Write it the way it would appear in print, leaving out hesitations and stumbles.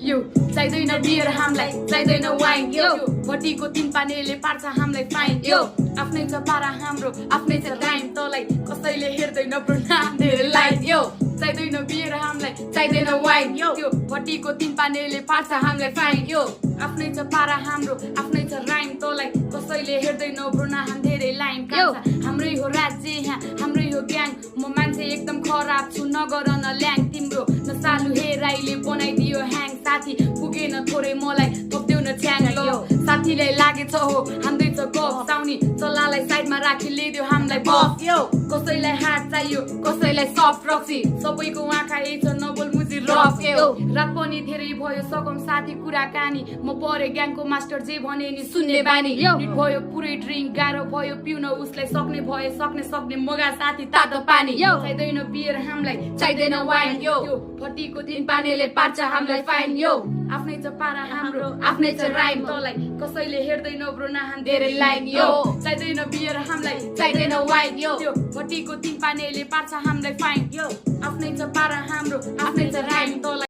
यो चाहिँदैन बियर हामीलाई चाहिँदैन वाइन यो भटीको तीन पानीले पार्छ हामीलाई फाइन यो आफ्नै छ पारा हाम्रो आफ्नै छ टाइम तँलाई कसैले हेर्दैन नाम धेरै लाइन यो चाहिँदैन बियर हामीलाई चाहिँदैन वाइन यो भटीको तीन पानीले पार्छ हामीलाई फाइन यो आफ्नै छ पारा हाम्रो आफ्नै छ राइम तँलाई कसैले हेर्दैन नाम धेरै लाइन हाम्रै हो राज्य यहाँ हाम्रै हो ग्याङ म मान्छे एकदम खराब छु नगर न ल्याङ तिम्रो न सालु हेराइले बनाइदियो ह्याङ साथी पुगेन थोरै मलाई थप्देऊ न छ्याङ लो साथीलाई लागेछ हो हाम्रै छ गफ साउनी चल्लालाई साइडमा राखी ल्याइदियो हामीलाई बफ यो कसैलाई हात चाहियो कसैलाई सफ्ट रक्सी सबैको आँखा यही छ नबोल मुजी रफ यो रात पनि धेरै भयो सकम साथी कुराकानी म परे ग्याङको मास्टर जे भने नि सुन्ने बानी निट भयो पुरै ड्रिङ्क गाह्रो भयो पिउन उसलाई सक्ने भए सक्ने मगा साथी तातो पानी चाहिँदैन बियर हामीलाई चाहिँदैन वाइन यो भटीको तीन पानीले पार्छ हामीलाई फाइन यो आफ्नै छ पारा हाम्रो आफ्नै छ राइम तँलाई कसैले हेर्दैन नाम धेरै लाइन यो चाहिँदैन बियर हामीलाई चाहिँदैन वाइन यो भटीको तीन पानीले पार्छ हामीलाई फाइन यो आफ्नै छ पारा हाम्रो आफ्नै छ राइम तँलाई